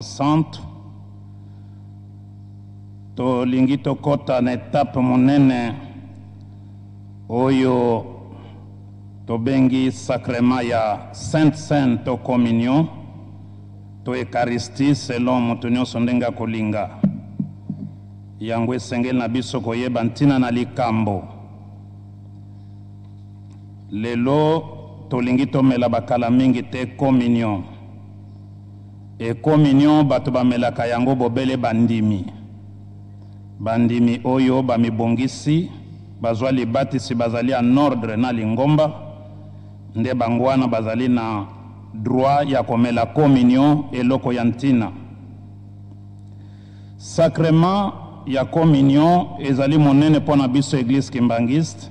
Santu, tolingi tokɔta na etape monene oyo tobengi sacrement ya Sainte Cène to communion to Eucharistie selon moto nyonso ndenge akolinga. Yango esengeli na biso koyeba ntina na likambo. Lelo tolingi tomela bakala mingi te communion. E communion bato bamelaka yango bobele bandimi. Bandimi oyo bamibongisi, bazwa libatisi, bazali en ordre na lingomba, nde bango wana bazali na droit ya komela communion, eloko ya ntina. Sacrement ya communion ezali monene mpo na biso Eglise Kimbanguiste,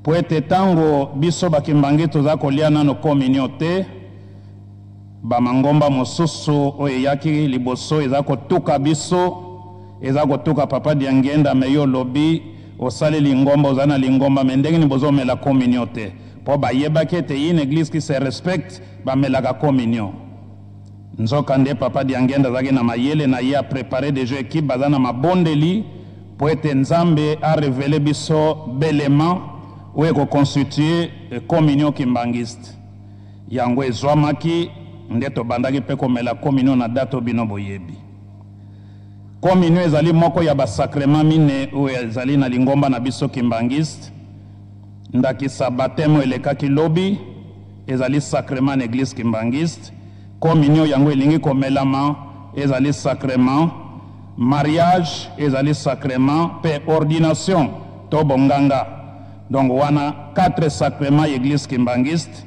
mpo ete tango biso ba Kimbanguiste toza kolia nano communion te, Ba mangomba mosusu oyo eyaki liboso eza kotuka biso, eza kotuka Papa Diangienda, mais yo olobi osali lingomba, oza na lingomba, mais ndenge nini bozo mela communion te? Po bayebaki ete une eglise qui se respecte bamelaka communion. Nzoka nde Papa Diangienda azalaki na mayele na ye, a preparer dejà equipe, baza na mabondeli po ete Nzambe a reveler biso belema oyo eko constituer communion kimbanguiste. Yango ezwamaki, nde tobandaki mpe komela kominio na date oyo bino boyebi. Kominio ezali moko ya ba sacrements mine oyo ezali na lingomba na biso Kimbanguiste. Ndakisa, bapteme oyo elekaki lobi ezali sacrement na Eglise Kimbanguiste. Kominio yango elingi komelama, ezali sacrement. Mariage ezali sacrement mpe ordination to bonganga. Donc wana 4 sacrements ya Eglise Kimbanguiste,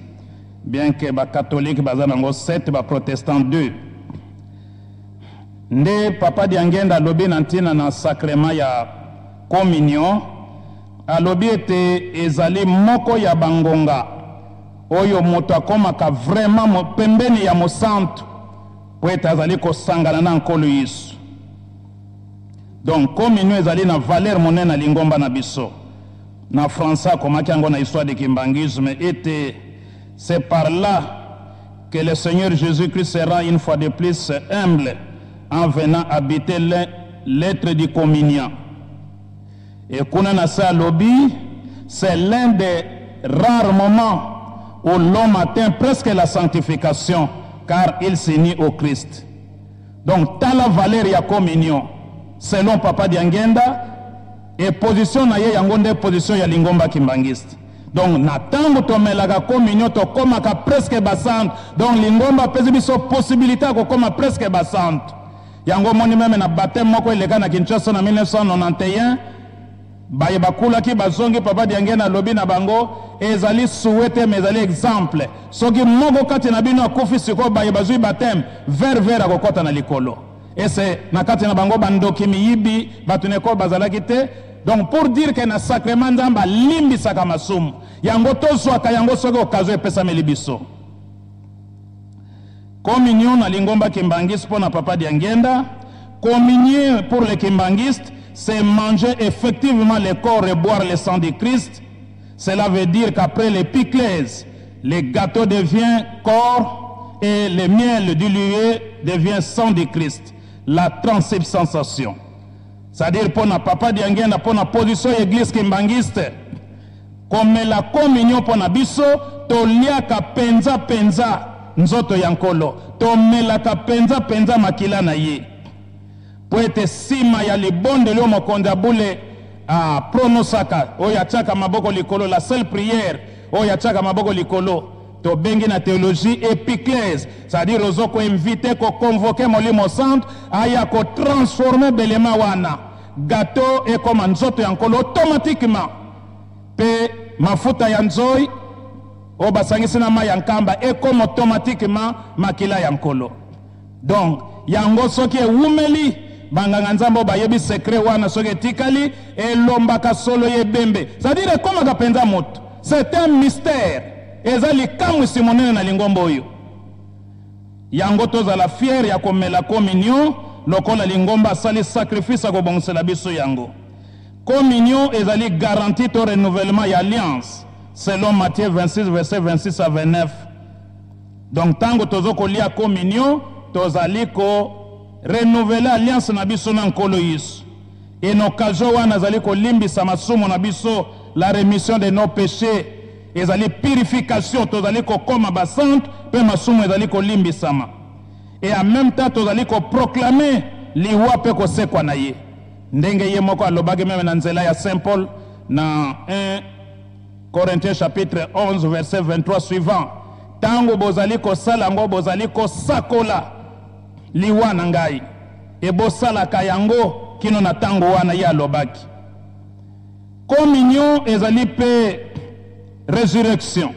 bien que ba catholiques baza nango 7, ba protestants 2. Nde Papa Diangienda alobi na ntina na sacrement ya communion, alobi ete ezali moko ya ba ngonga oyo moto akomaka vraiment pembeni ya mosantu mpo ete azali kosangana na Nkolo Yesu. Donc communion ezali na valeur monene na lingomba na biso. Na français akomaki yango na Histoire du Kimbanguisme ete c'est par là que le Seigneur Jésus-Christ sera une fois de plus humble en venant habiter l'être du communiant. Et kuna na se alobi c'est l'un des rares moments où l'homme atteint presque la sanctification car il s'unit au Christ. Donc tala valeur ya communion selon Papa Diangienda et position na ye yango nde position ya lingomba kimbanguiste. Donc na tango tomelaka communion tokomaka presque ba santu. Donc lingomba apesi biso possibilité ya kokoma presque ba santu. Yango omoni meme na baptême moko eleka na Kinshasa na 1991, baye bakulaki bazongi, Papa Diangienda alobi na bango ezali souhait te mais ezali exemple. Soki moko kati na bino akufi sikoyo, baye bazui baptême vert vert akokota na likolo. Ese na kati na bango bandoki, miyibi, bato na ekolo bazalaki te. Donc pour dire que na sacrement Nzambe alimbisaka masumu. Yango tozwaka yango soki occasion epesameli biso. Communion na lingomba kimbanguiste mpo na Papa Diangienda, communier pour les kimbanguistes, c'est manger effectivement le corps et boire le sang du Christ. Cela veut dire qu'après l'épiclèse, le gâteau devient corps et le miel dilué devient sang du Christ. La transubstantiation. C'est-à-dire mpo na Papa Diangienda, mpo na position ya Eglise kimbanguiste, Komela kominio mpo na biso, toliaka penza penza nzoto ya Nkolo, tomelaka penza penza makila na ye. Mpo ete sima ya libondeli oyo mokonzi ya bule a pronosaka, oyo atiaka maboko likolo, la seule prière oyo atiaka maboko likolo, tobengi na theologie epiclèse, c'est-à-dire ozo ko inviter, ko convoquer Molimo Santu aya ko transformer belema wana, gateau ekoma nzoto ya Nkolo automatiquement. Pe mafuta ya nzoi oyo basangisi na mayi ya nkamba ekoma automatiquement makila ya Nkolo. Donc yango soki ewumeli, banganga Nzambe oyo bayebi secret wana, soki etikali elombaka solo ya ebembe, c'est-à-dire ekomaka penza moto. C'est un mystère, eza likamwisi monene na lingomba oyo. Yango tozala fier ya komela communion lokola lingomba asali sacrifice ya kobongisela biso yango. Communion ezali garantie to renouvellement ya alliance selon Matthieu 26 verset 26 à 29. Donc tango tozo kolia communion, tozali ko renouveler alliance na biso na Nkolo Yesu. Et na occasion wana azali kolimbisa masumu na biso, la remission de nos péchés ezali purification, tozali kokoma ba saintes mpe masumu ezali kolimbisama. Et en même temps tozali ko proclamer liwa mpe kosekwa na ye, ndenge ye moko alobaki meme na nzela ya Saint Paul na 1 Corinthiens chapitre 11 verset 23 suivant: ntango bozali kosala yango, bozali kosakola liwa na ngai, ebosalaka yango kino na ntango wana. Ye alobaki communion ezali mpe résurrection,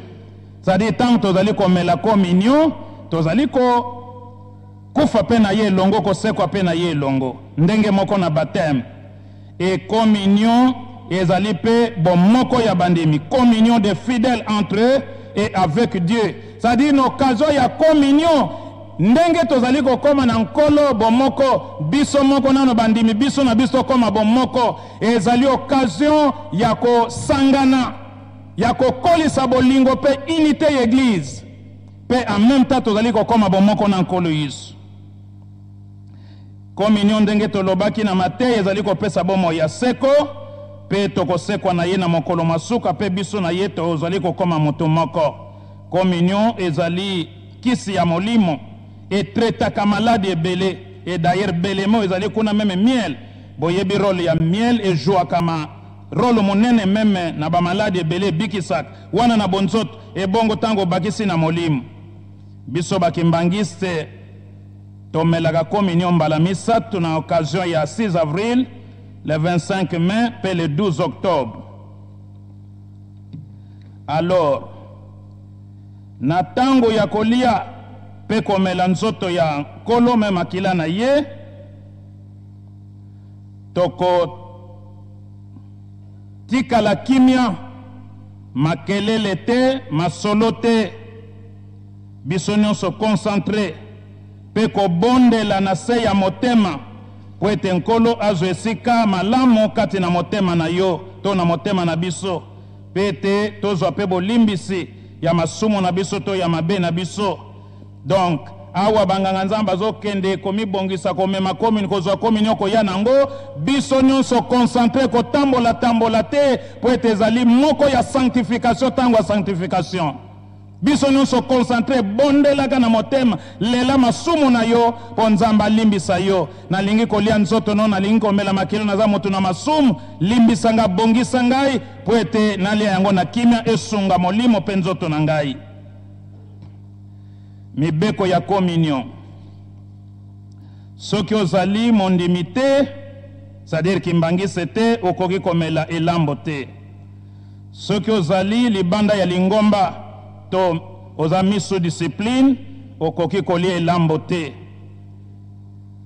c'est-à-dire ntango tozali komela communion, tozali kokufa mpe na ye elongo, kosekwa mpe na ye elongo, ndenge moko na baptême. E communion ezali mpe bomoko ya bandimi, communion de fidèles entre eux et avec Dieu, c'est-à-dire na occasion ya communion, ndenge tozali kokóma na Nkolo bomoko, biso moko nano bandimi, biso na biso tokóma bomoko. Ezali occasion ya kosangana, ya kokolisa bolingo mpe unité ya église, mpe en même temps tozali kokóma bomoko na Nkolo Yesu. Communion, ndenge tolobaki na mateya, ezali kopesa bomoi ya seko, mpe tokosekwa na ye na mokolo masuka, mpe biso na ye tozali kokóma moto moko. Communion ezali kisi ya molimo, etraitaka maladi ebele. E d'ailleurs belemo ezali kuna, même miel, boyebi rôle ya miel, ejwaka ma rôle monene même na bamaladi ebele ebikisaka wana na bonzoto. Ebongo ntango obakisi na molimo. Biso bakimbangiste tomelaka communion mbala misato, na occasion ya 6 avril, le 25 mai mpe le 12 octobre. Alors na ntango ya kolia mpe komela nzoto ya Nkolo me makila na ye, tokotikala kimia, makelele te, masolo te, biso nyonso concentré mpe kobondela na se ya motema, po ete Nkolo azwa esika malamu kati na motema na yo to na motema na biso, mpe ete tozwa mpe bolimbisi ya masumu na biso to ya mabe na biso. Donc awa banganga Nzambe azokende komibongisa komema komini, kozwa communion, koya nango, biso nyonso concentré, kotambola-tambola te, po ete ezali moko ya sanctification. Ntango ya sanctification, biso nyonso concentré, bondelaka na motema, lela masumu na yo mpo Nzambe alimbisa yo. Nalingi kolia nzoto no, nalingi komela makilo, naza moto na masumu, limbisa nga, bongisa ngai mpo ete nalia yango na kimia, esunga molimo mpe nzoto na ngai. Mibeko ya communion: soki ozali mondimi te, c'est-à-dire kimbangise te, okoki komela elambo te. Soki ozali libanda ya lingomba to oza misu discipline, okoki kolia elambo te.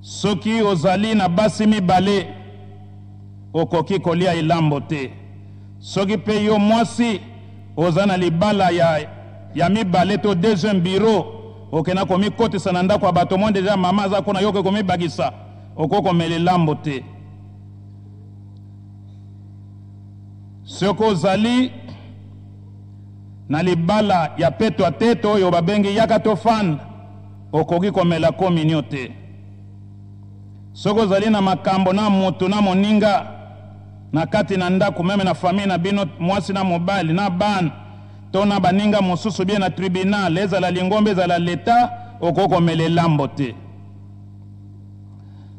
Soki ozali na basi mibale, okoki kolia elambo te. Soki mpe yo mwasi oza na libala ya mibale to deuxième bureau, okenda komikotisa na ndako ya bato mo, déjà mama aza kuna, yo okoki komibakisa, okoki komela elambo te. Soki ozali na libala ya petwa te to oyo babengi yaka tofanda, okoki komela communion te. Soki ozali na makambo na motu na moninga na kati na ndako, même na famille na bino, mwasi na mobali na bana to na baninga mosusu, bien na tribunal, ezala lingomba, ezala leta, okoki komela elambo te.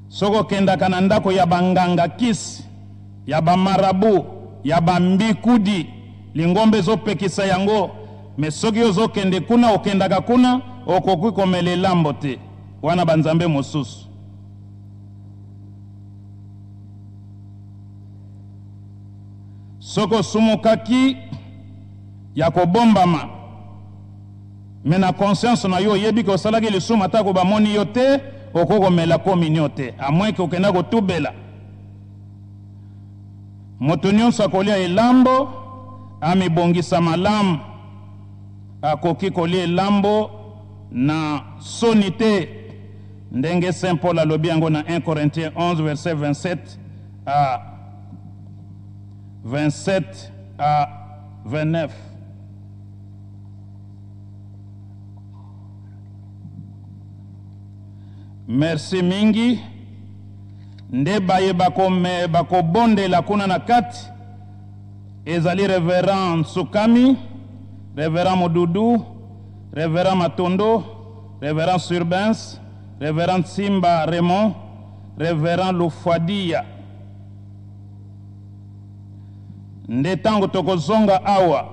Soki okendaka na ndako ya banganga kisi, ya bamarabu, ya bambikudi, lingomba ezopekisa yango, mais soki ozokende kuna, okendaka kuna, okoki komela elambo te. Wana banzambe mosusu. Soki osumukaki ya kobombama, mais na conscience na yo oyebi ke osalaki lisumu, atako bamoni yo te, okoki komela communion te, à moins ke okenda kotubela. Moto nyonso akolia elambo amibongisa malamu, akoki kolia elambo na soni te, ndenge Saint Paul alobi yango na 1 Corinthiens 11 verset 27 à 27 à 29. Merci mingi. Nde baye bakome bakobondela kuna na kati ezali Reverend Nsukami, Reverend Modudu, Reverend Matondo, Reverend Surbens, Reverend Simba Raymond, Reverend Lufuadia. Nde tango tokozonga awa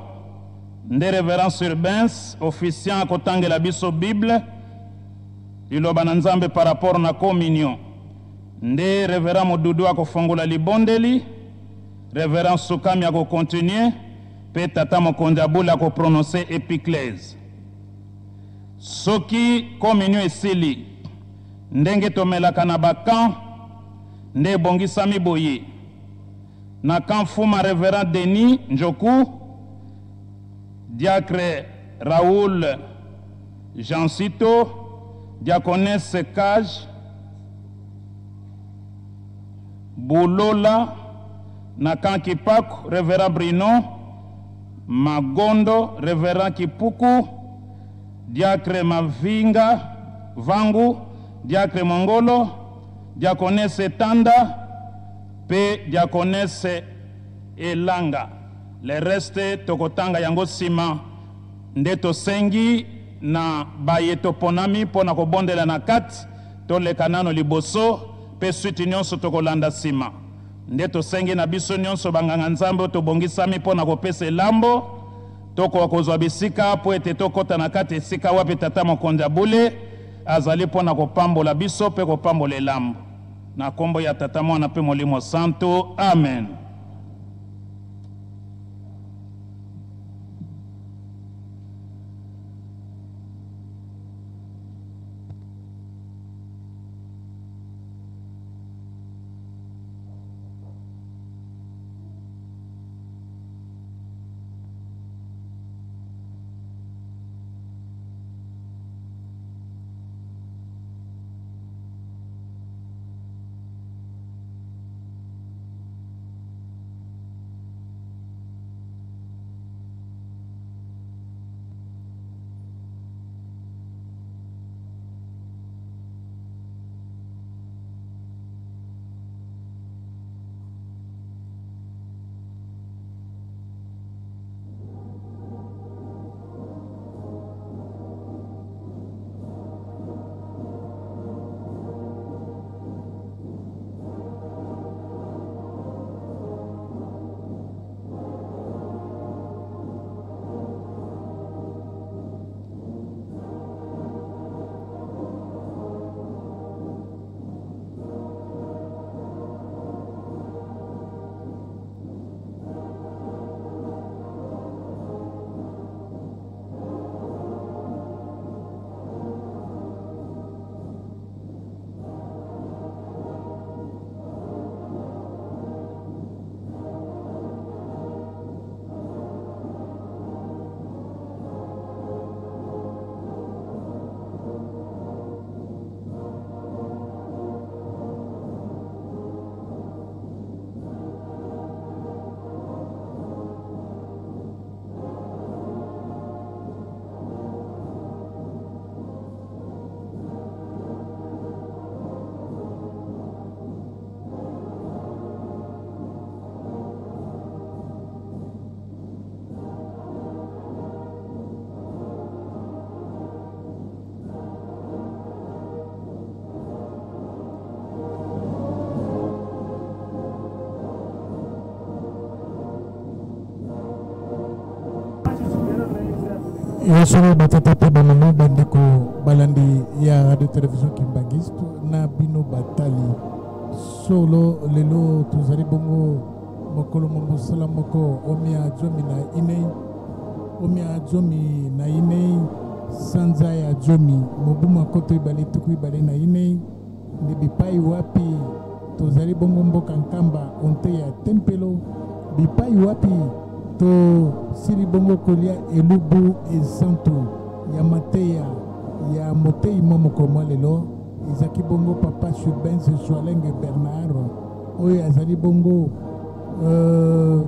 nde Reverend Surbens officiant akotangela biso Bible, Liloba na Nzambe par rapport na communion. Nde Reverend Modudu akofongola libondeli, Reverend Sukami ako continuer pe Tata Mokonzi Abula ako prononcer epiclèse. Soki communion esili, ndenge tomelaka na ba camps nde ebongisami boye. Na camp Fuma Reverend Denis Njoku, Diacre Raoul Jeansito, Diaconesse Cage Bulola, na camp Kipaku Reverend Bruno Magondo, Reverend Kipuku, Diacre Mavinga Vangu, Diacre Mongolo, Diaconesse Tanda pe Diaconesse Elanga. Le reste tokotanga yango sima. Nde tosengi na baye toponami mpo na kobondela na kati, toleka nano liboso mpe suite nionso tokolanda sima. Nde tosengi na biso nionso banganga Nzambe oyo tobongisami mpo na kopesa elambo, tokoka kozwa bisika mpo ete tokota na kati esika wapi Tata Mokonzi ya Bule azali mpo na kopambola biso mpe kopambola elambo. Na kombo ya Tata, Mwana mpe Molimo Santu. Amen. Ya solo batata mpe bamama bandeko balandi ya radio television kimbangiste na bino batali solo lelo tozali bongo mokolo mwa mosala moko omia zomi na inei omia zomi na inei sanza ya zomi mobu mwa nkoto ibale tuku ibale na inei nde bipai wapi tozali bongo mboka Nkamba onte ya tempelo bipai wapi tosili bongo kolia elubu esantu ya mateya ya motei mwa mokolo mwa lelo ezalaki bongo papa Subens Zwalenge Bernard oyo azali bongo euh,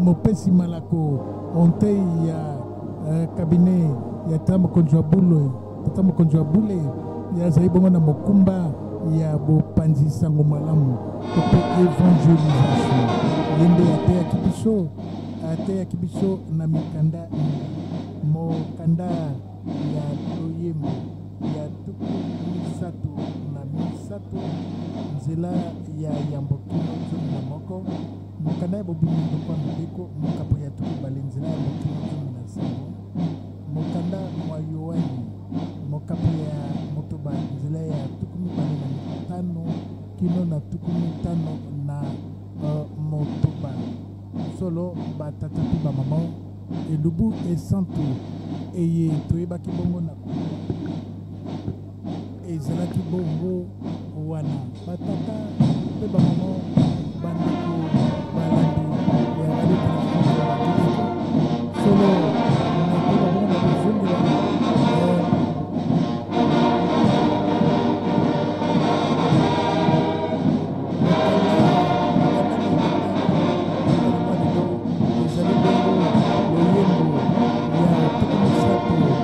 mopesi malako ontei ya euh, cabinet ya tata mokonzi wa bule tata mokonzi wa bule Ye azali bongo na mokumba ya bopanzi sango malamu to mpe evangelisation. Ye nde ateyaki biso ateyaki biso na mikanda mokanda ya Loyembo ya 33 nzela ya yambo kino 11, mokanda ya Bobimi lokwa mibeko mokapo ya 20 nzela ya yambo kino 17, mokanda mwa Yoane mokapo ya 6 nzela ya 25 kino na 56. Solo batata mpe bamama, elubu esantu eye toyebaki bongo na ezalaki bongo wana. Batata mpe bamama, bandeko balandi ya Radio Télévision, solo nakoyeba bongo na kozongela ezali bongo loyembo ya 32 nzela.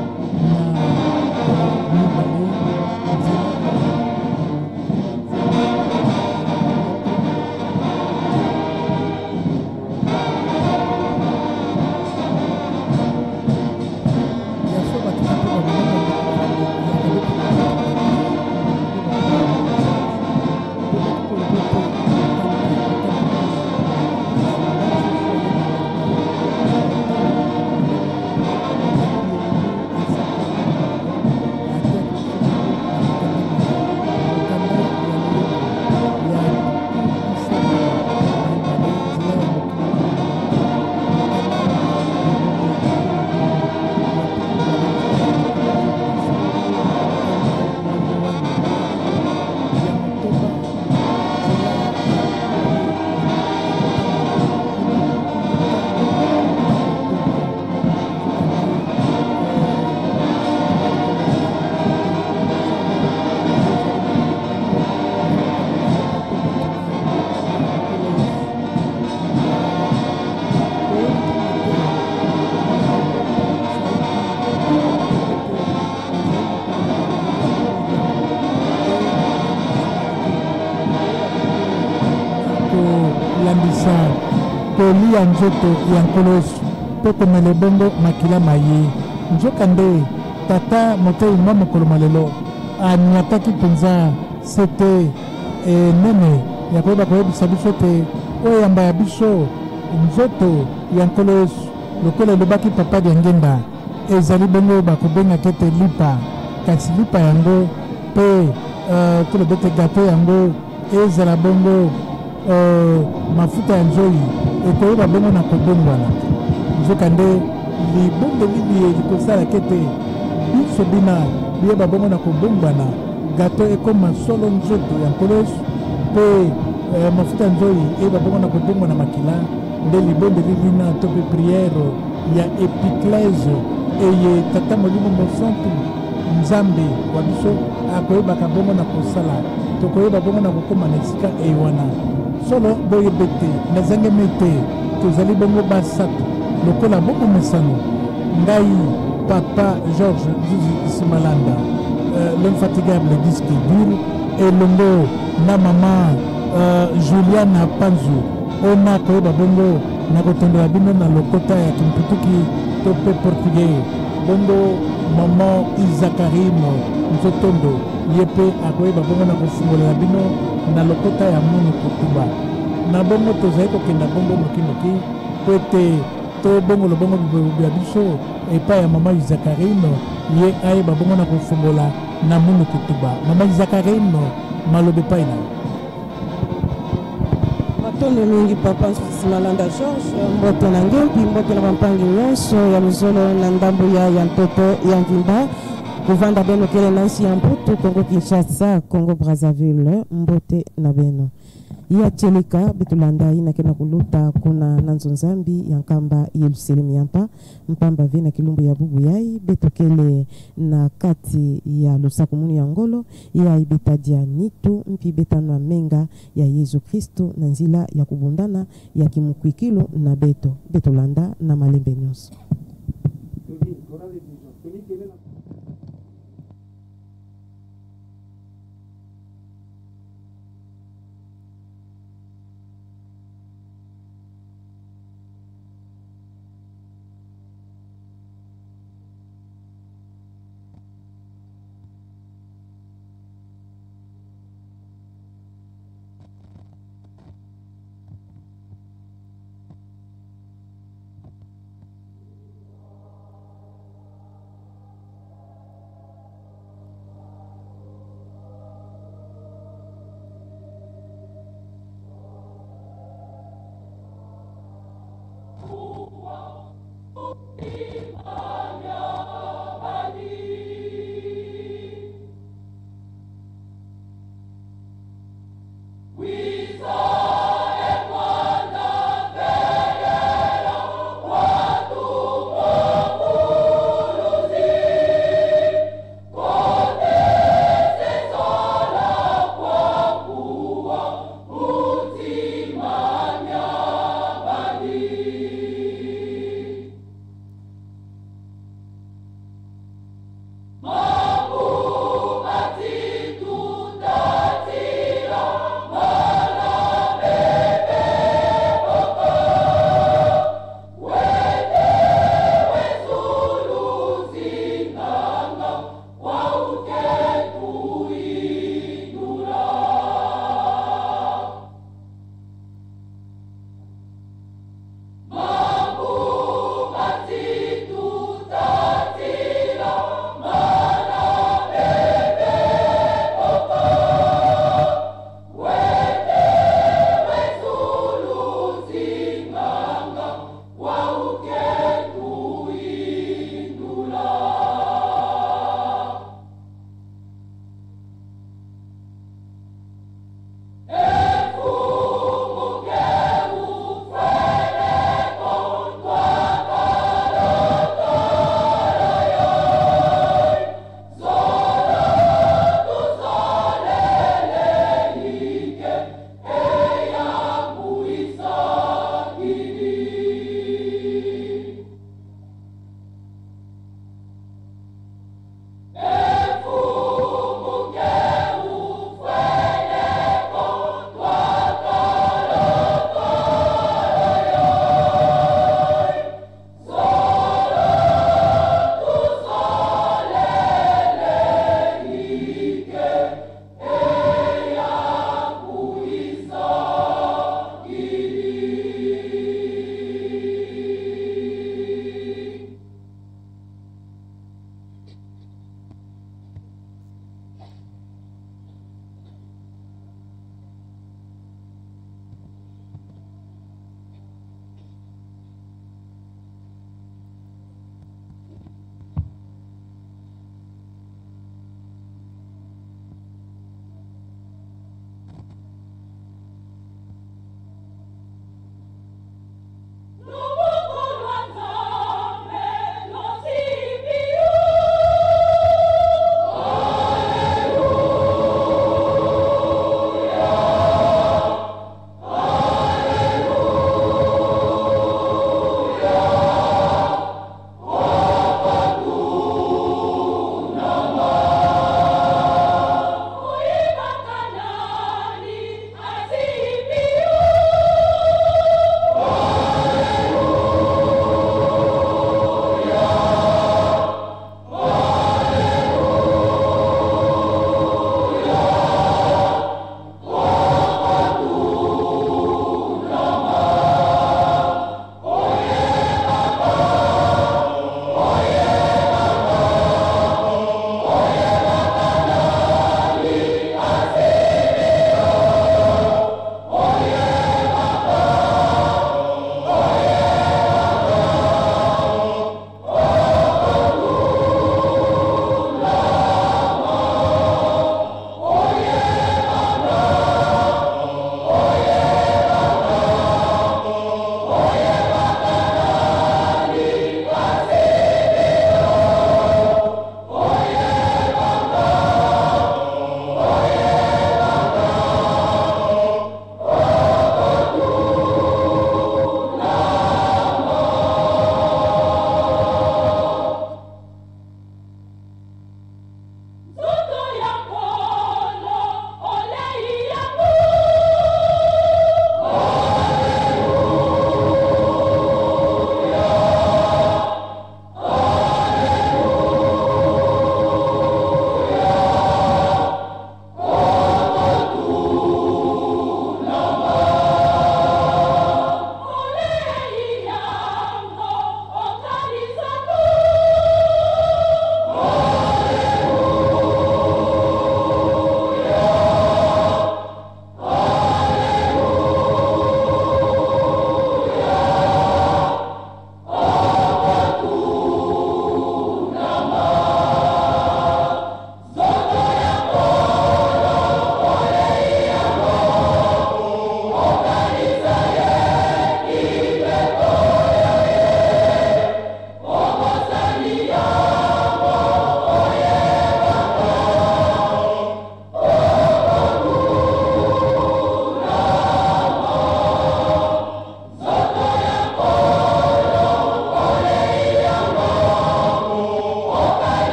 Ya so batata mpe bamama, bandeko balandi ya Radio Télévision, tobaki koloba ete kolandisa kolia nzoto ya Nkolo Yesu mpe komela ebongo makila ma ye. Nzokande tata motei mwa mokolo mwa lelo anyataki mpenza sete enene ya koyeba koyebisa biso ete oyo yamba ya biso nzoto ya Nkolo Yesu, lokola elobaki Papa Diangenda, ezali bongo bakobengaka ete lipa, kasi lipa yango mpe toloba ete gato yango ezala bongo mafuta ya nzoi ekoyeba bongo na kobongwana. Nzokande libondeli liye likosalaka ete biso bina biyeba bongo na kobongwana, gato ekoma solo nzoto ya Nkolo Yesu mpe mafuta ya nzoi eyeba bongo na kobongwana makila, nde libondeli lina to mpe priere ya epiclese eye Tata Molimo Mosantu Nzambe wa biso akoyebaka bongo na kosala. Tokoyeba bongo na kokóma na esika eye wana. Solo boyeba ete nazangemi ete tozali bongo basato lokola bokomesano. Ngai Papa Georges Nzuzi Simalanda, l'infatigable disque dur, elongo na mama Juliana Panzu ona koyeba bongo na kotondola bino na lokota ya kimputuki to mpe portugais. Bongo mama Isakarine Nzotondo, ye mpe akoyeba bongo na kofungolela bino na lokota ya munu kotuba. Na bongo tozali kokenda bongo nokinoki po ete tobongolo bongo ya biso epai ya mama Isakarine, ye ayeba bongo na kofungola na munu kotuba. Mama Isakarine, maloba epai na yo. Matondo mingi, Papa Simalanda George. Mbote na ngempi, mbote na bampangi nyonso ya luzolo na ndambo ya ntoto ya mvimba kovanda beno kele na nsi ya mputu Congo Kinshasa, Congo Brazzaville, mbote na beno ya tieleka bitulanda inake na kuluta kuna na nzonzambi ya nkamba Yerusalemu yampa mpamba ve na kilumbu ya bubu yai betokele na kati ya lusaku munu ya ngolo ya ibetadia nitu mpi betanwa menga ya Yesu Kristo na nzila ya kubundana ya kimukwikilo na beto betolanda na malembe nyonso.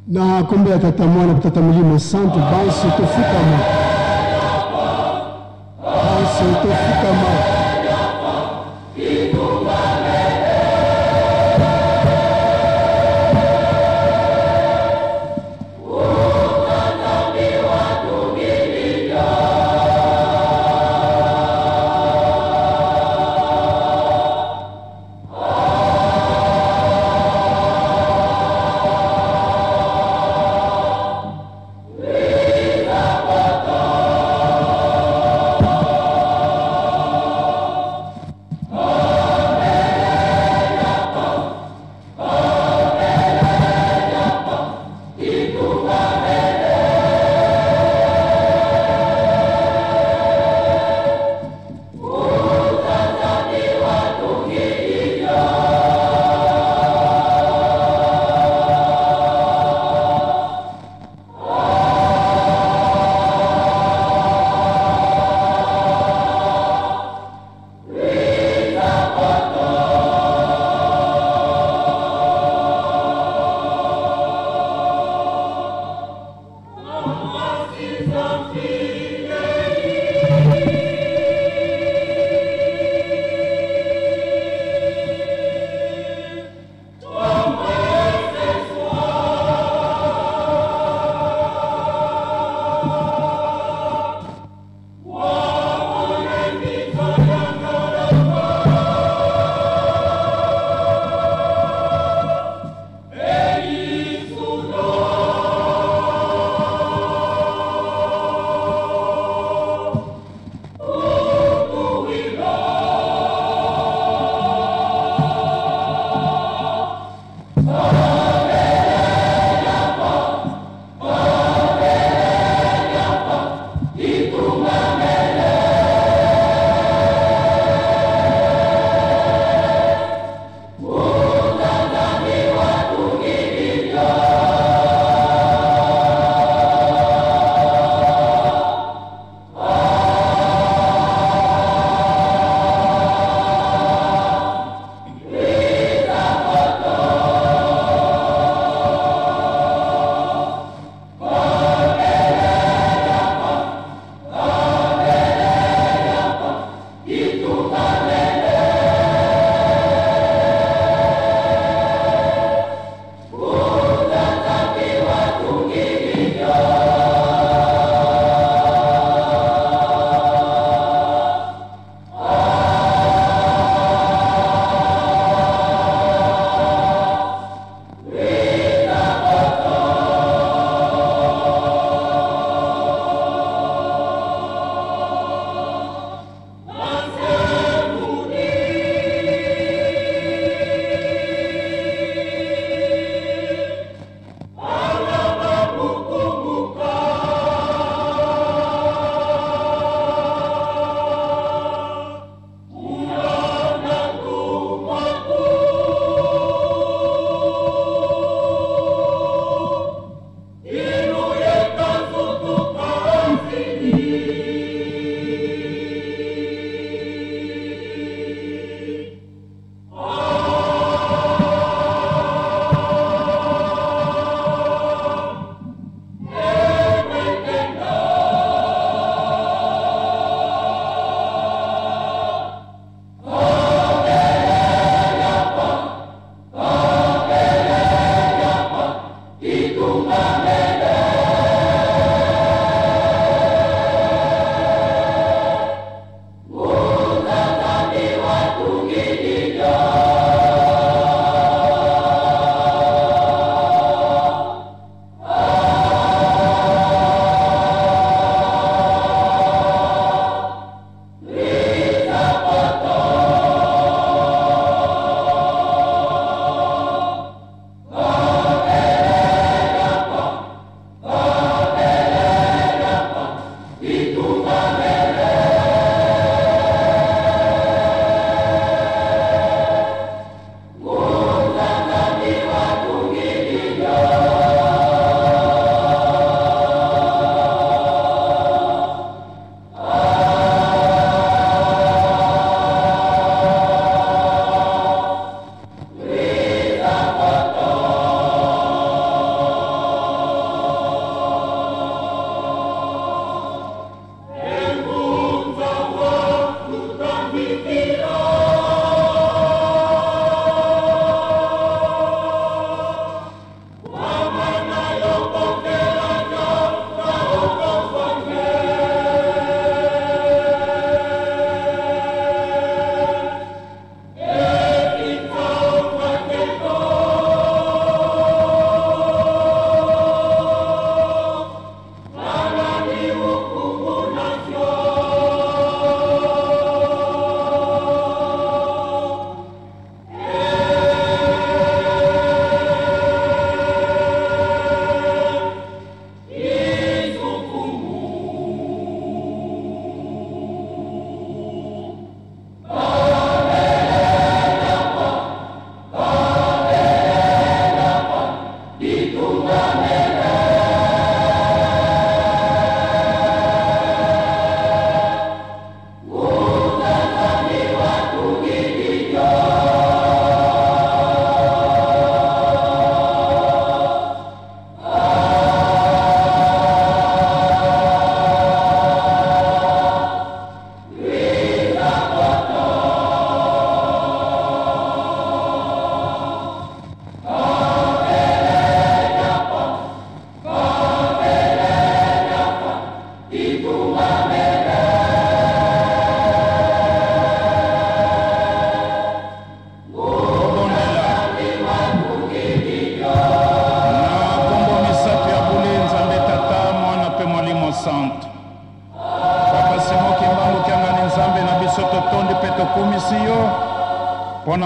Na kombo ya Tata Mwana mpe Tata Molimo Santu, banso tofukama, banso tofukama.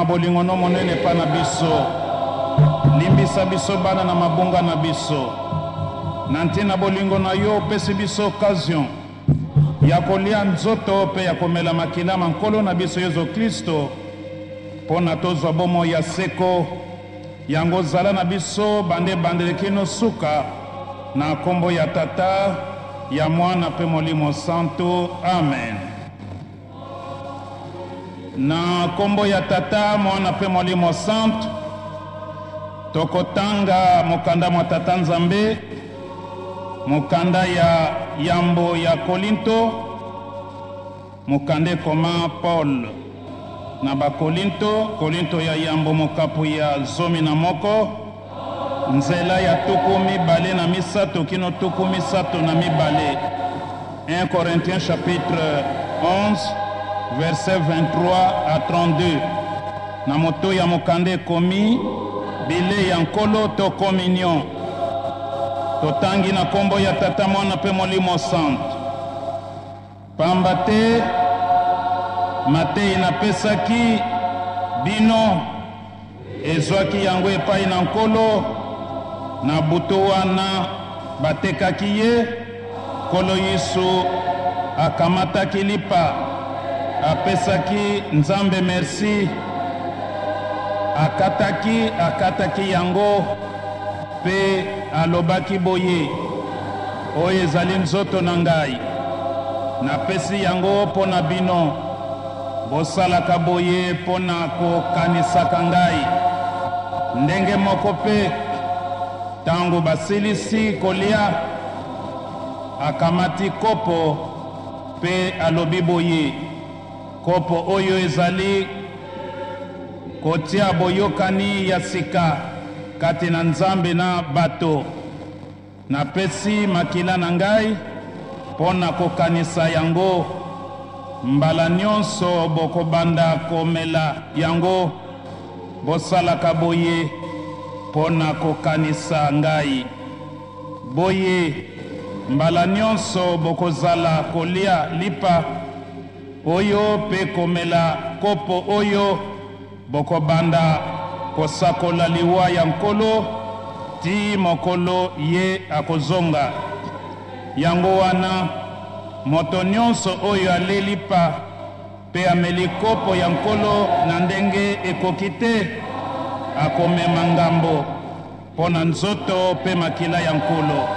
na bolingo no monene epai na biso. Limbisa biso bana na mabunga na biso. Na ntina bolingo na yo opesi biso occasion ya kolia nzoto mpe ya komela makila ma Nkolo na biso Yesu Klisto mpo na tozwa bomoi ya seko. Yango zala na biso banda ebandeli kino suka, na kombo ya Tata, ya Mwana mpe Molimo Santu. Amen. Na kombo ya Tata, Mwana mpe Molimo Santu, tokotanga mokanda mwa Tata Nzambe, mokanda ya yambo ya Kolinto, mokanda ekoma Paul na Bakolinto, Kolinto ya yambo mokapo ya 11, nzela ya 23 kino 32. 1 Corinthiens chapitre 11 verset 23 à 32. Na moto ya mokanda ekomi bilei ya Nkolo to communion. Totangi na kombo ya Tata, Mwana mpe Molimo Santu. Pamba te mateyi napesaki bino, ezwaki yango epai na Nkolo, na butu wana batekaki ye, Nkolo Yesu akamataki lipa, apesaki Nzambe merci, akataki, akataki yango mpe alobaki boye, Oyo ezali nzoto na ngai, napesi yango mpo na bino. Bosalaka boye mpo na kokanisaka ngai. Ndenge moko mpe, tango basilisi kolia, akamati kopo mpe alobi boye, Kopo oyo ezali kotia boyokani ya sika kati na Nzambe na bato. Napesi makila na ngai mpo na kokanisa yango. Mbala nyonso bokobanda komela yango, bosalaka boye mpo na kokanisa ngai. Boye, mbala nyonso bokozala kolia lipa oyo mpe komela kopo oyo, bokobanda kosakola liwa ya Nkolo tii mokolo ye akozonga. Yango wana, moto nyonso oyo alei lipa mpe ameli kopo ya Nkolo na ndenge ekoki te, akomema ngambo mpo na nzoto mpe makila ya Nkolo.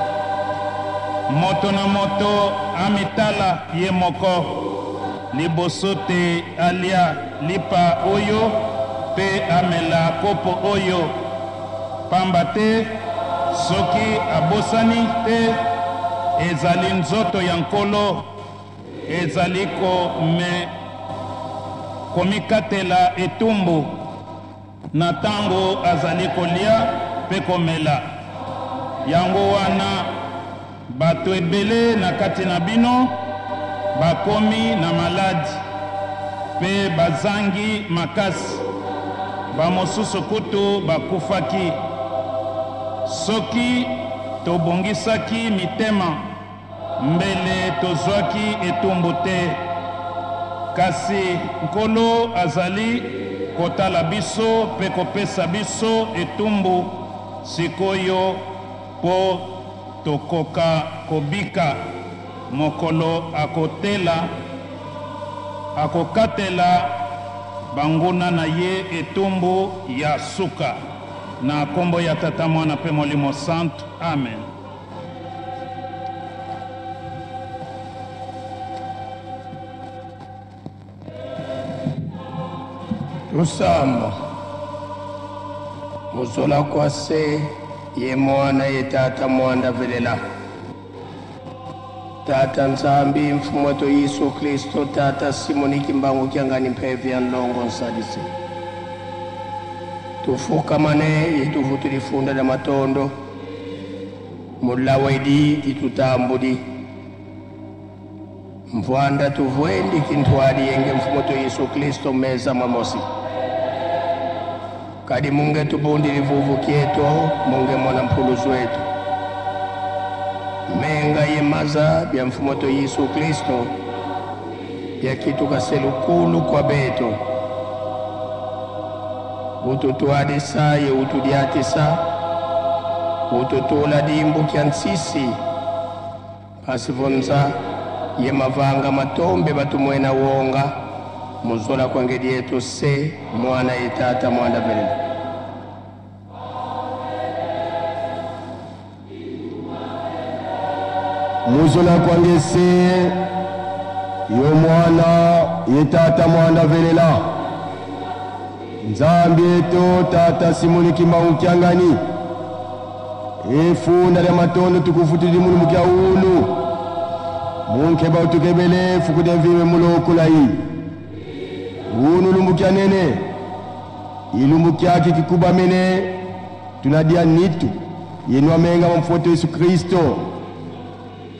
Moto na moto amitala ye moko liboso te alia lipa oyo mpe amela kopo oyo, pamba te soki abosani te ezali nzoto ya Nkolo, ezali kome komikatela etumbu na tango azali kolia mpe komela. Yango wana bato ebele na kati na bino bakomi na maladi mpe bazangi makasi, bamosusu kutu bakufaki. Soki tobongisaki mitema, mbele tozwaki etumbu te. Kasi Nkolo azali kotala biso mpe kopesa biso etumbu sikoyo mpo tokoka kobika mokolo akotela, akokatela banguna na ye etumbu ya suka. Na kombo ya Tata, Mwana mpe Molimo Santu. Amen. Tusamba muzola kwase ye mwana ye tata mwanda velela tata Nzambi mfumu wetu Yesu Kristo tata Simoni Kimbangu Kiangani mpeve ya nlongo nsalisi tufukamane yetuvu tulifunda na matondo mulawedi ditutambudi mvwanda tuvwendi kintwali yenge mfumu wetu Yesu Kristo meza mwamosi kadi munge tubundi livuvu kieto munge mwana mpuluzu wetu menga ye maza bya mfumu wetu Yesu Kristo bya kitu kaselukulu kwa beto. Ututuadisa ye utudiatisa, ututula dimbu kya nsisi pasivonza ye mavanga matombe batumwena wonga muzola kwangedi yetu se mwana ye tata mwana velela. Muzola kwange se yo mwana ye tata mwana velela. Nzambi eto tata Simoni Kimbangu Kiangani efunda lya matondo tukufutili mulu mukya ulu munkeba utukebele fukude mvime mulokulayi unu lumbukya nene ilumbukyaki kikuba mene tunadia nitu yenwa menga mfoto Yesu Kristo.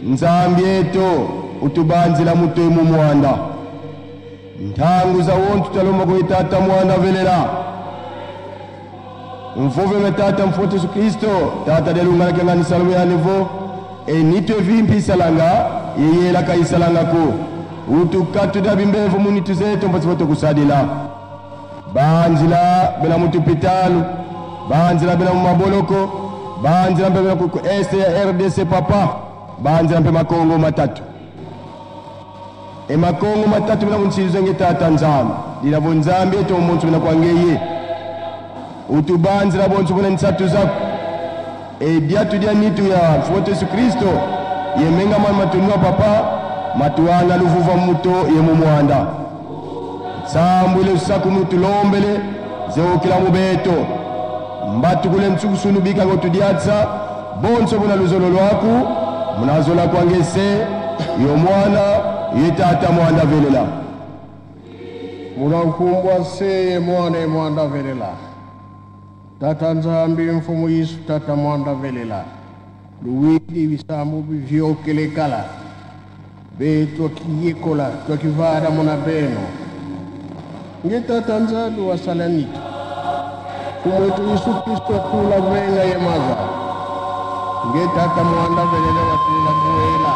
Nzambi eto utubanzila mutwe mu mwanda ntangu za wontu talomba kwe tata mwana velela mvuve me tata mfoto Yesu Kristo tata delungana kengani salumu ya nivo enitwe vimpi isalanga yeyela ka isalanga ko utukatu da bimbevu munitu zetu mpasipoto kusadila banzila bela mutupitalu banzila bela mumaboloko banzila mpe bela ku este ya RDC papa banzila mpe makongo matatu e makongo matatu bela munsizo nge tata nzambi dilavo nzambi eto muntu bela kwangeye utubanzila bonso buna nsatu zako e diatu dia nitu ya mfoto Yesu Kristo yemenga mwana matunua papa matuana luvuva muto yemu mwanda sambwile usaku mutu lombele zeokila mubeto mbatukule mtsukusunu bika ngotudiatsa bonso buna luzolo lwaku munazola kwangese yo mwana ye tata mwana velela. Munakumbwa se mwana ye mwana velela. Tata Nzambi mfumu Yesu tata mwana velela. Luwidi bisambu bivyokelekala be twakiyekola twakivara muna beno nge tata Nzambi wasalanito kumwetu Yesu Kristo kula venga ye maza nge tata mwanda velela watilila kuela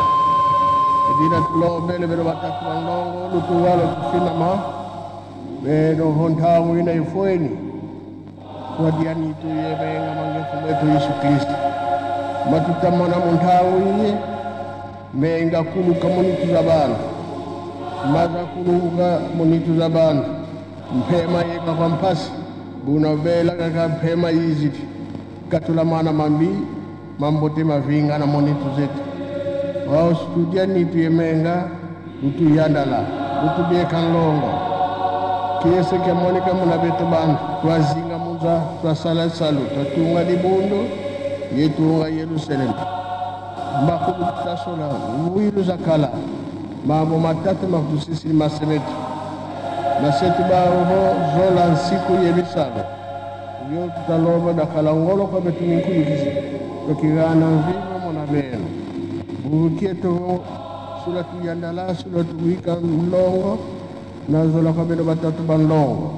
edina tulombele beno batatu bandongo lutuwalo tufinama beno hontangu ina ifweni twadianitu ye venga mange mfumu wetu Yesu Kristo matutamana muntangu iye menga kuluka munitu za bantu maza kuluka munitu za bantu mpema yeka kwa mpasi buna bela kaka mpema yiziti katula mana mambi mambote mavinga na munitu zetu wao studia nitu yemenga lutu yandala lutu biekanlongo kiese kya monika muna betu bantu twazinga munza twasala salu twatunga libundu yetunga Yerusalemu makulu tasola wilu zakala mambo matatu makutusisi masemetu masetu baho zola nsiku yemisalo yo tutalomba dakala ngolo kwa betu minkuyikizi tokigana mvima mona beno burukie to sula tuyandala sula tuwika mlongo na zola kwa beno batatu bandongo.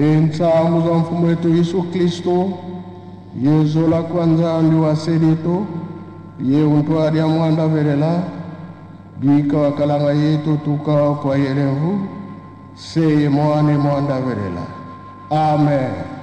Hi ntsangu za mfumo wetu Yesu Kristo, yezola kwa Nzambi wa selitu, ye untwali ya mwanda velela, bika wakalanga yetu tuka kwa yelemvu, seye mwane mwanda velela. Amen.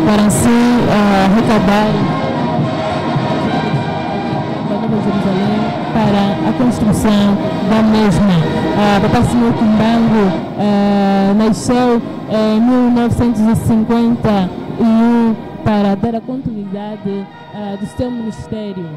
para assim arrecadar da Nova Jerusalém para a construção da mesma. Papai Simão Kimbangu nasceu em 1951 para dar a continuidade do seu ministério.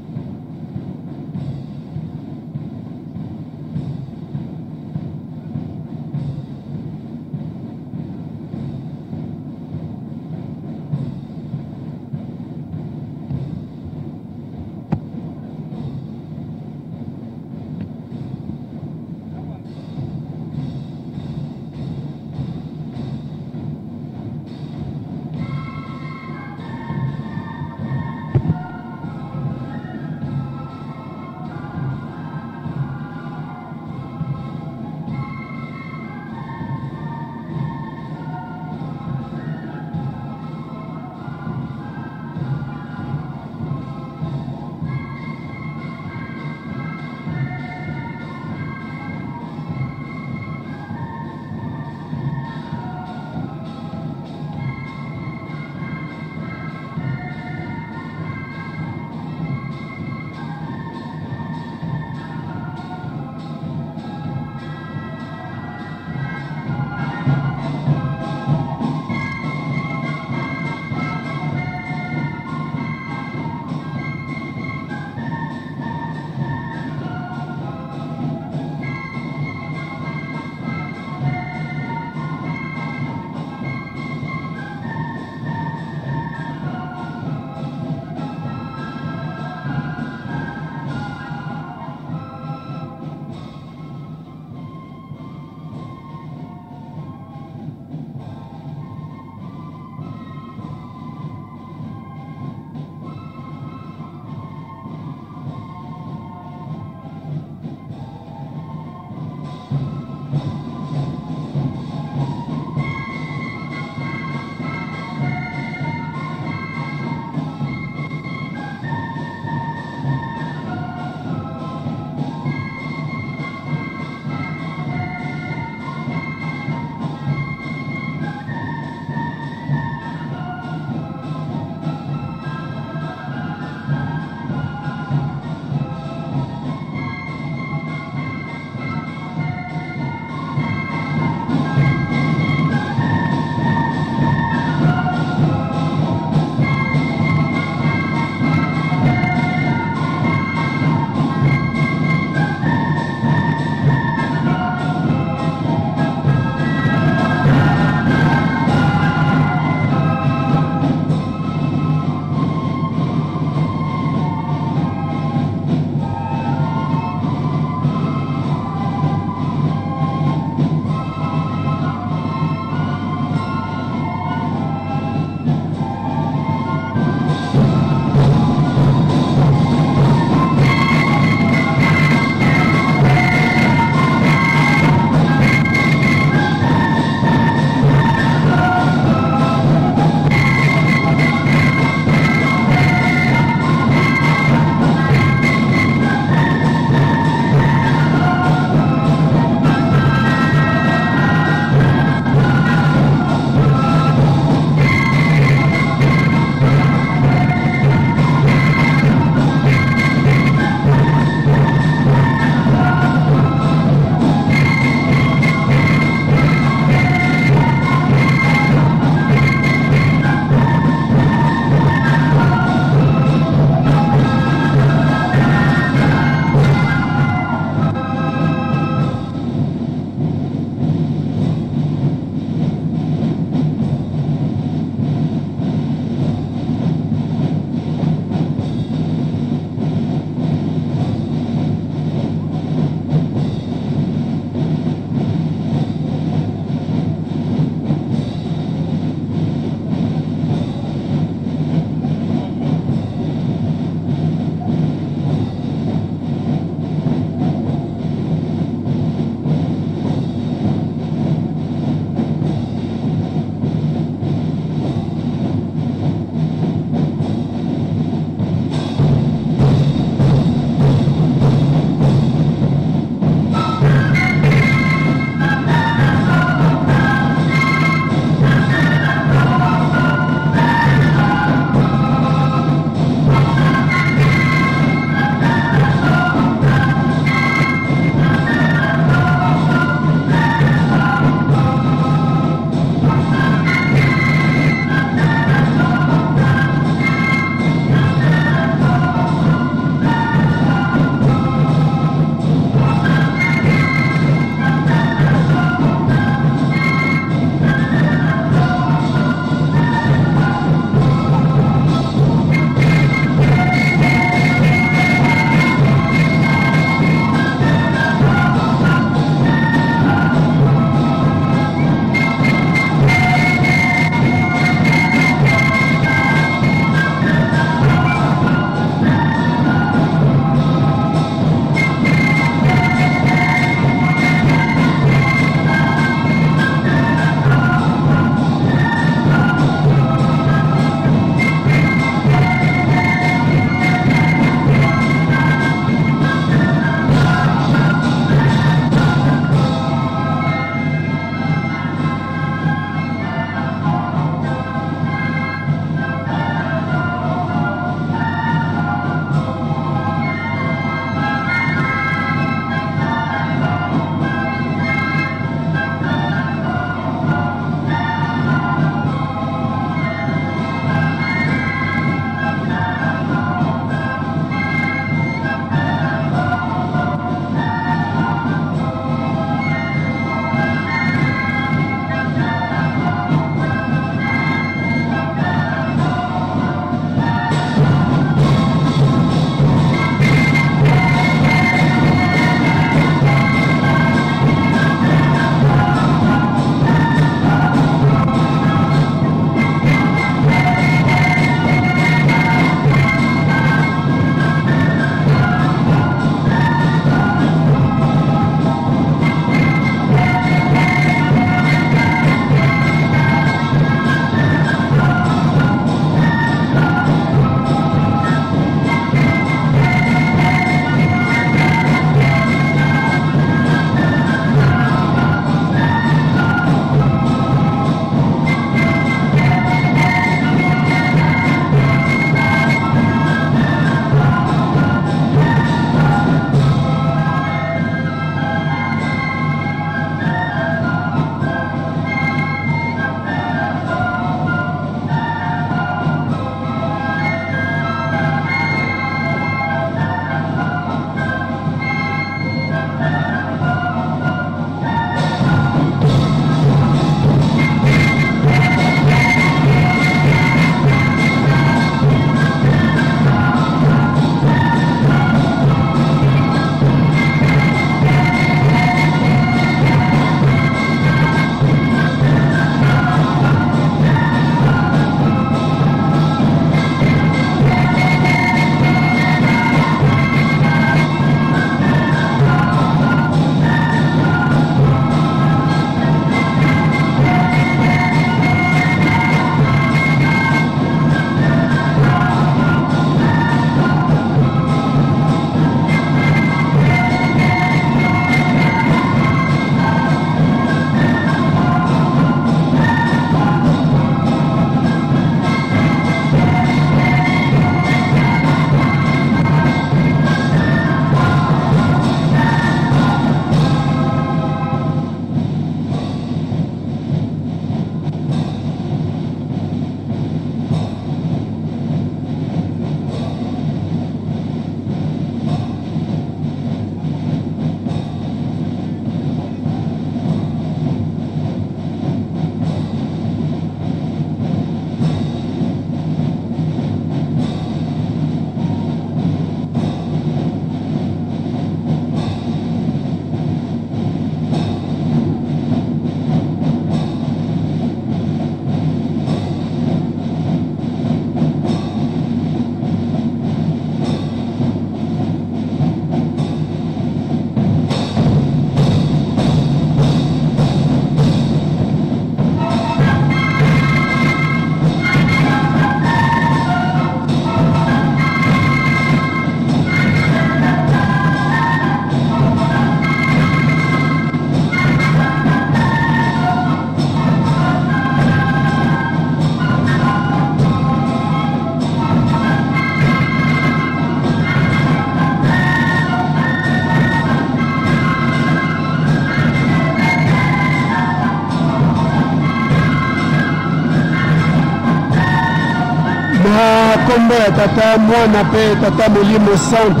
nkombo ya Tata, Mwana mpe Tata Molimo Santu,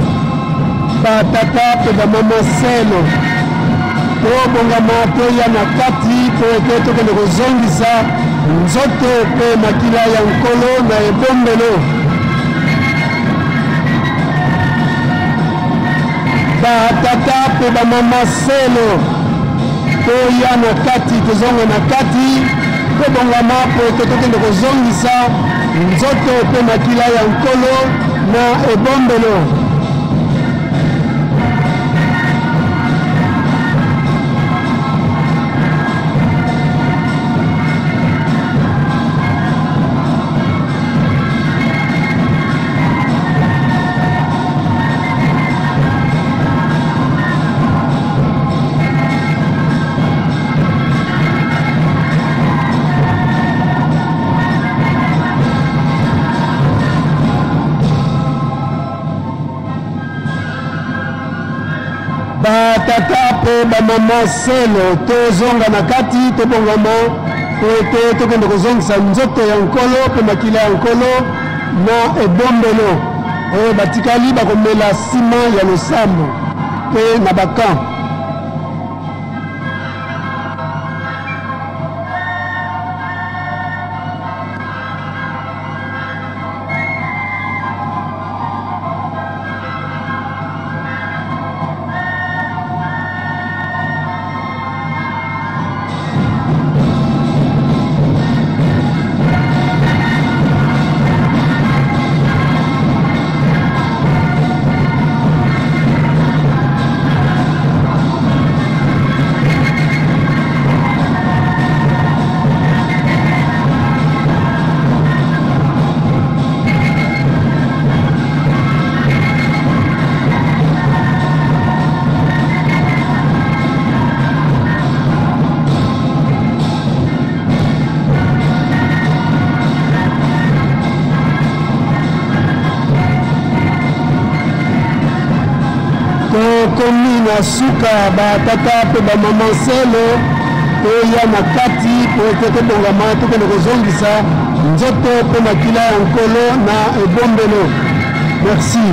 batata mpe bamama selo, tobongama toya na kati mpo ete tokende kozongisa nzoto mpe makila ya Nkolo na ebombelo. Batata mpe bamama selo, toya na kati, tozonga na kati, tobongama mpo ete tokende kozongisa nzoto mpe makila ya Nkolo na ebombelo. Batata mpe bamama selo, tozonga na kati, tobongama mpo ete tokende kozongisa nzoto ya Nkolo mpe makila ya Nkolo na ebombelo. Oyo batikali bakomela nsima ya losambo mpe na bakamp. Tokomi na suka, batata mpe bamama selo, toya na kati mpo ete tobongama tokende kozongisa nzoto mpe makila ya Nkolo na ebombelo. Merci.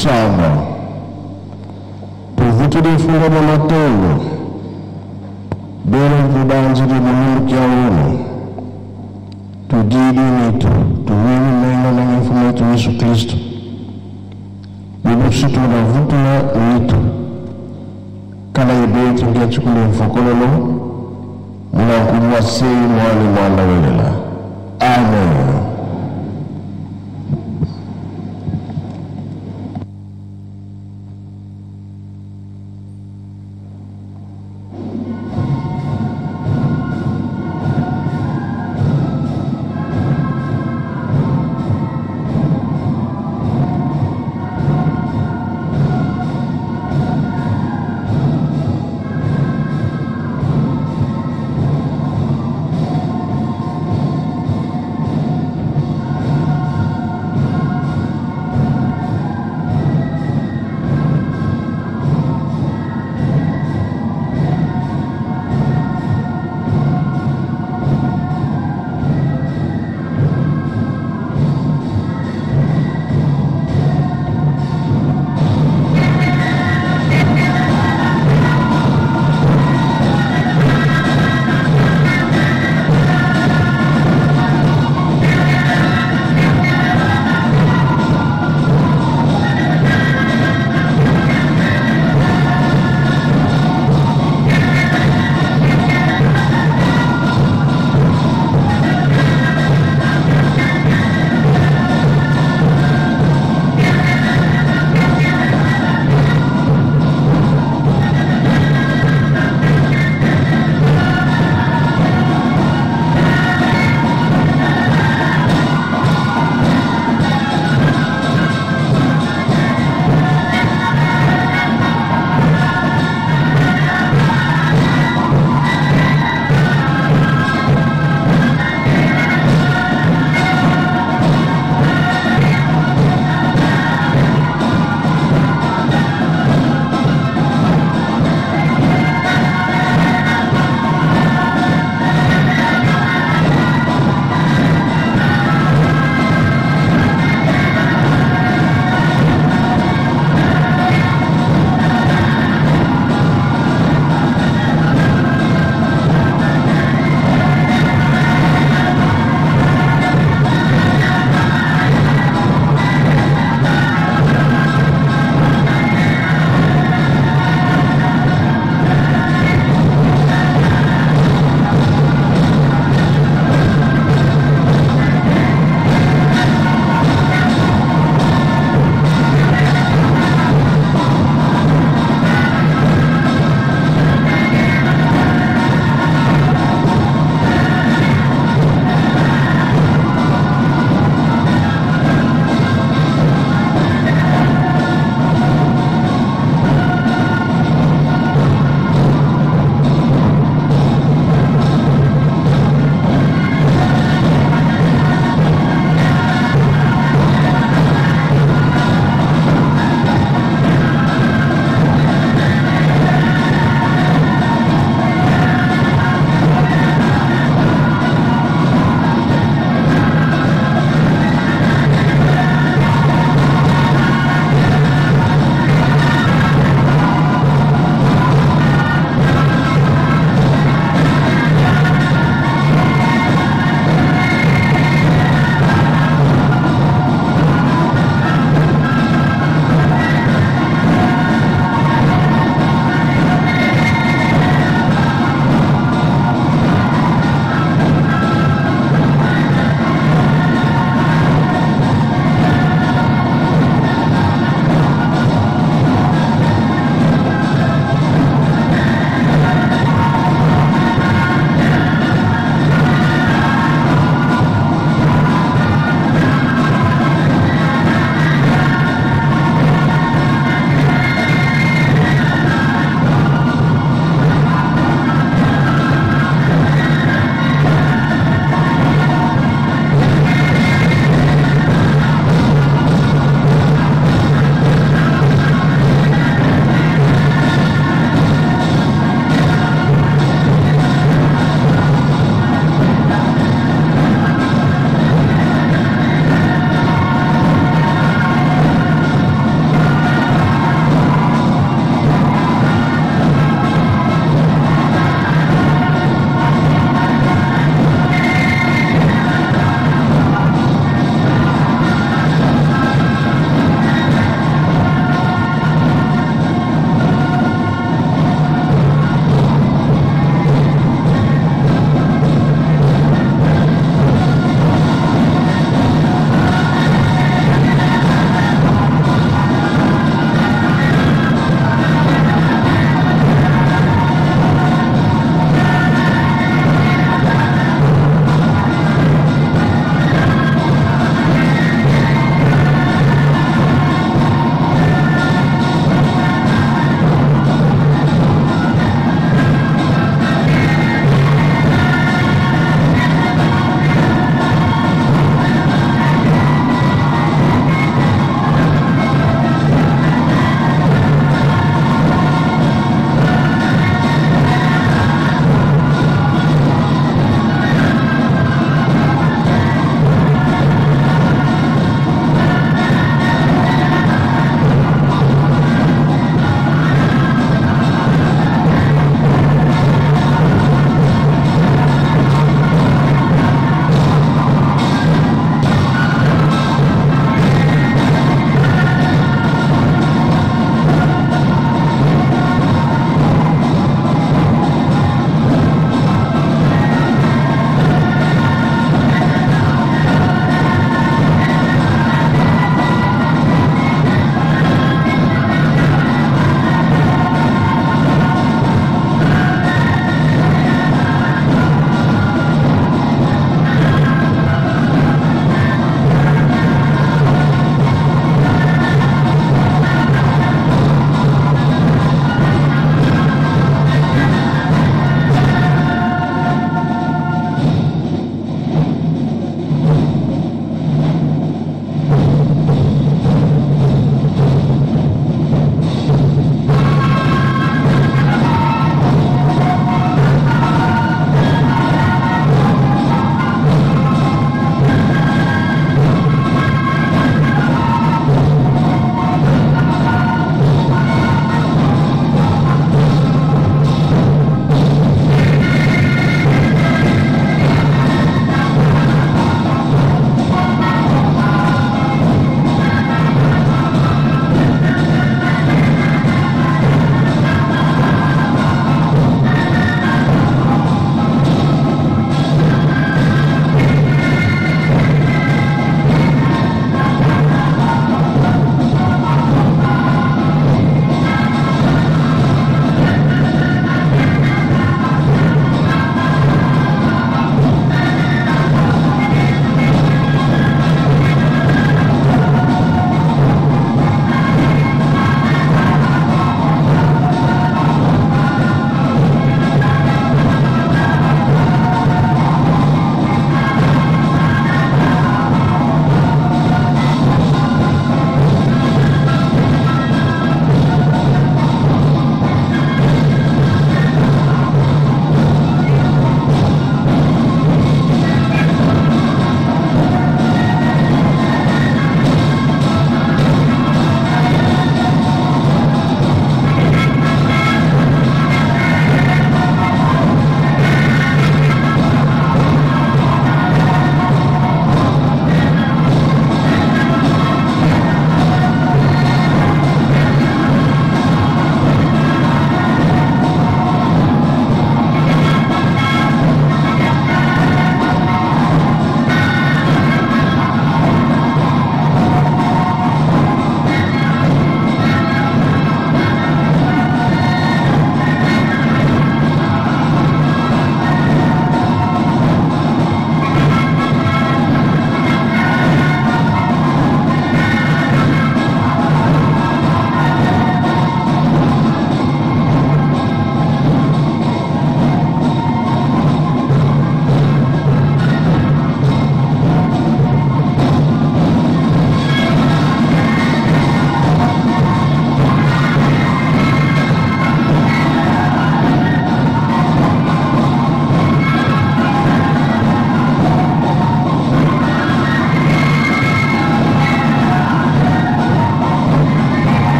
Tusamba tuvutule mfunga mwa matondo bele mvubanzile mulungu kya uno tudili mitu tuwini menga na mfumo wetu Yesu Kristo bibusi tunavutula mitu kala ibetu ngiachukule mfokololo mulakumwa sei mwani mwana welela. Amen.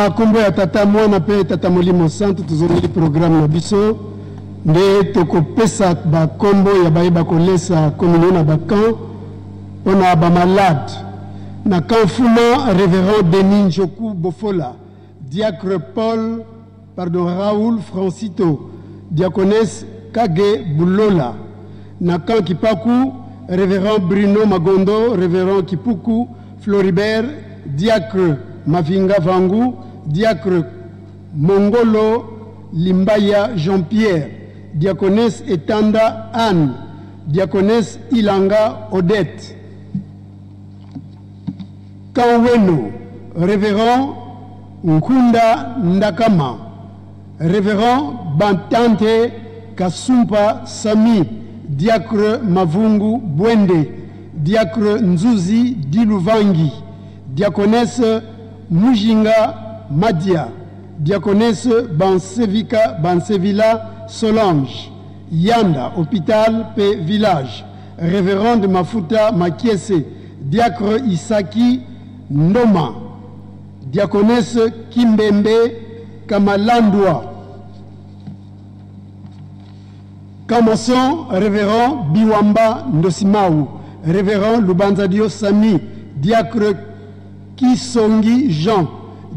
Na nkombo ya Tata, Mwana mpe Tata Molimo Santu, tozongeli programme na biso nde tokopesa bakombo ya baye bakolesa communion na bacamp mpo na bamalade. Na camp Fuma, Reverend Denis Njoku Bofola, Diacre Paul, pardon, Raoul Francito, Diaconesse Kage Bulola. Na camp Kipaku, Reverend Bruno Magondo, Reverend Kipuku Floribert, Diacre Mavinga Vangu, Diacre Mongolo Limbaya Jean-Pierre, Diaconesse Etanda Anne, Diaconesse Ilanga Odette. Kanweno, Révérend Nkunda Ndakama, Révérend Bantante Kasumpa Sami, Diacre Mavungu Bwende, Diacre Nzuzi Diluvangi, Diaconesse Mujinga Madia, Diaconesse Bansevika Bansevila Solange, Yanda, Hôpital P Village, Révérende Mafuta Makiese, Diacre Isaki Ndoma, Diaconesse Kimbembe Kamalandwa. Commençons, Révérend Biwamba Ndosimau, Révérend Lubanzadio Sami, Diacre Kisongi Jean,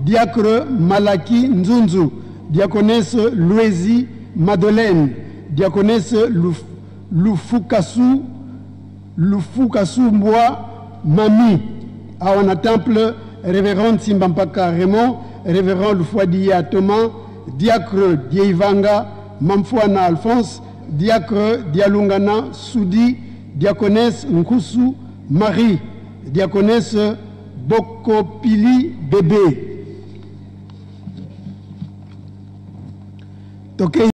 Diacre Malaki Nzunzu, Diaconesse Louezi Madeleine, Diaconesse Lufukasu, Lufukasumbwa Mami, Awana Temple, Révérend Simbampaka Raymond, Révérend Lufouadia Thomas, Diacre Dieivanga Mamfouana Alphonse, Diacre Dialungana Soudi, Diaconesse Nkusu Marie, Diaconesse Bokopili Bébé. Tokei.